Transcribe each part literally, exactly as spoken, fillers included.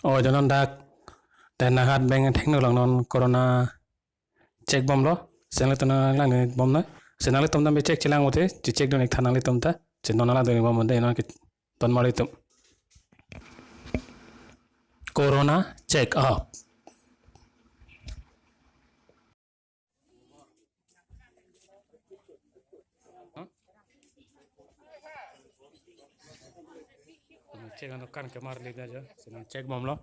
Oi, donon dak. Dan nanghat bang thengno lang non corona check bomlo. Senang le tonang lang bomlo. Senang le tom dam check chelang ote, check dun ik thanang le tom ta. Check non lang dun bom de non ke ton mari tum. Corona check up. Check ano kan kemar le gajo. Senang check bomlo.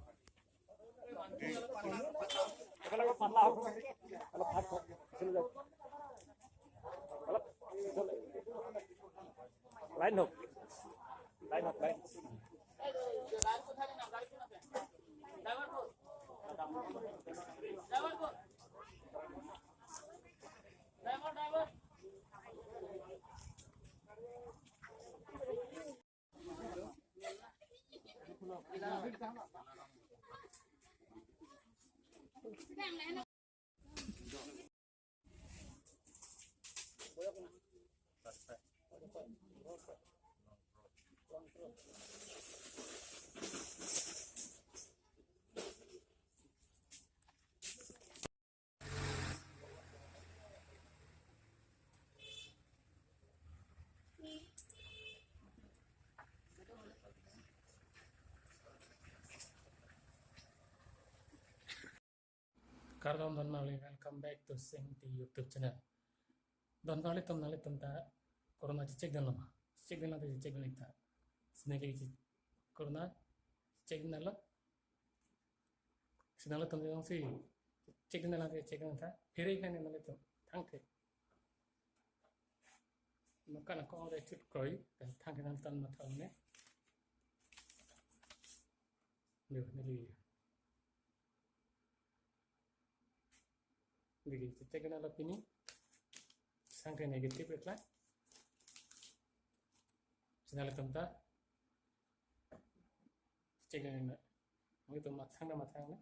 Line ho. Line ho, line. Kardom don marli, welcome back to Sing T YouTube channel. Don marli tum, nangli tum ta corona check dun lo ma? Check dun lo, check dun ta. Sini ke corona check dun lo. Senang le tom jong si check dun lang, check dun ta. Phere nang nang le tom. Thang the. Maka na ko re chut koi, thang ke nang tan ma thang ne. Yo, neli. Neli check dun lo pini. Sang the negative etla. Senang le tom ta. Check dun na. Nangli tum mathang na mathang na.